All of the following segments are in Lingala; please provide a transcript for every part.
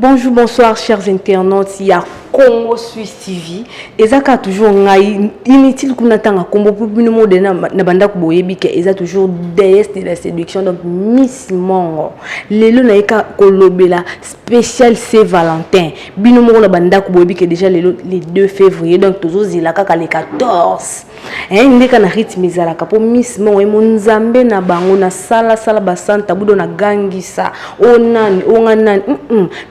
Bonjour, bonsoir, chers internautes ya Congo Suisse TV. Eza ka toujours ngai inutile kuna tanga kombo po bino mode na bandako boyebi ke eza toujours déesse de la séduction, donc Miss Mongo. Lelo na yeka kolobela spécial Saint Valentin. Bino moko na bandako boyebi ke déjà lelo le 2 février, donc tozozela kaka le 14. Hein, ndeka na rythme ezalaka po Miss Mongo emo nzambe na bango na sala sala basanta budo na gangisa o nani o nga nani.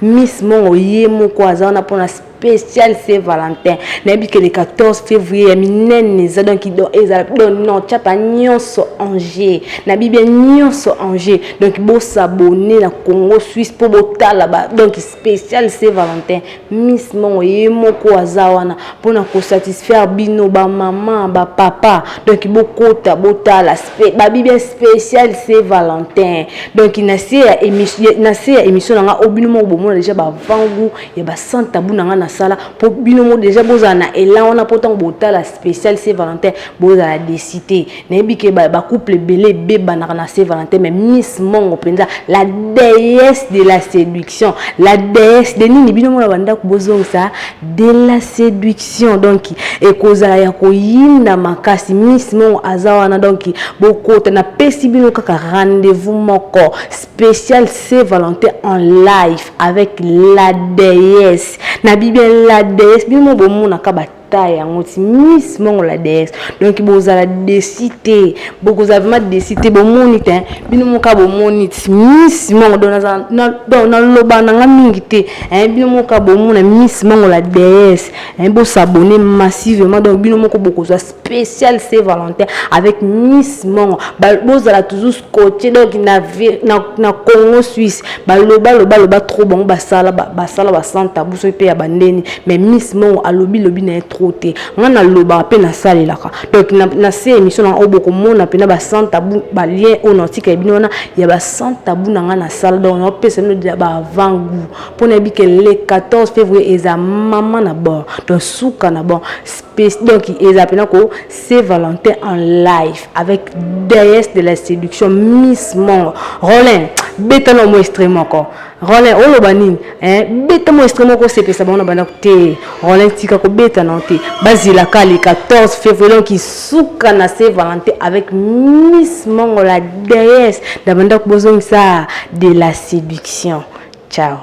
Miss Mongo ye moko aza wana mpona spécial Saint Valentin. Nayebi ke le 14 février ya minene eza, donc ezala donc non tiapa nyonso Angers na bibia nyonso Angers. Donc bosabone na Congo Suisse mpo botala ba donc spécial Saint Valentin. Miss Mongo ye moko aza wana mpona kosatisfaire bino bamama, bapapa. Donc bokota botala babibia spécial Saint Valentin. Donc na se ya émission na nga oyo, bino moko bomona déjà bavangu ya basantabu na nga nasala mpo bino moko déjà bozala na élan wana, mpo ntango botala spécial Saint Valentin bozala déçus te. Nayebi ke bacouple ebele ebebanaka na Saint Valentin, mais Miss Mongo mpenza, la déesse de la séduction, la déesse de nini, bino mona bandako bozongisa de la séduction. Donc ekozala ya koyinda makasi. Miss Mongo aza wana, donc bokota. Napesi bino kaka rendez-vous moko spécial Saint Valentin en live avec la déesse na bibia, la déesse. Bino mo bomonaka bata yango ti Miss Mongo la déesse. Donc bozala déçus te, bokozala vraiment déçus te. Bomoni te, bino moka bomoni ti Miss Mongo. Donc naloba na nga mingi te, bino moka bomona Miss Mongo la déesse. Bosabone massivement, donc bino moko bokozwa spécial Saint Valentin avec Miss Mongo. Bozala toujours scotché donc na Congo Suisse. Baloba loba loba trop, bango basala basala basanta buso mpe ya bandeni, mais Miss Mongo alobi lobi na ye trop te. Nga nalobaka mpe nasalelaka. Donc na se émission na nga oyo bokomona mpena basanta bu, balien oyo natika bino wana ya basanta bu na nga nasala. Donc naopesa bino baavant goût mpo nayebi ke le 14 février eza mama na bord, donc suka na bon. Donc eza mpena ko Saint Valentin en live avec déesse de la séduction Miss Mongo. Rolin, beta na mo extrait moko. Rolin, oloba nini? Beta mo extrait moko, osepesa bango na bandako te. Rolin, tika kobeta na te, bazilaka le 14 février, donc suka na Saint Valentin avec Miss Mongo la déesse na bandako, bozongisa de la séduction. Ciao.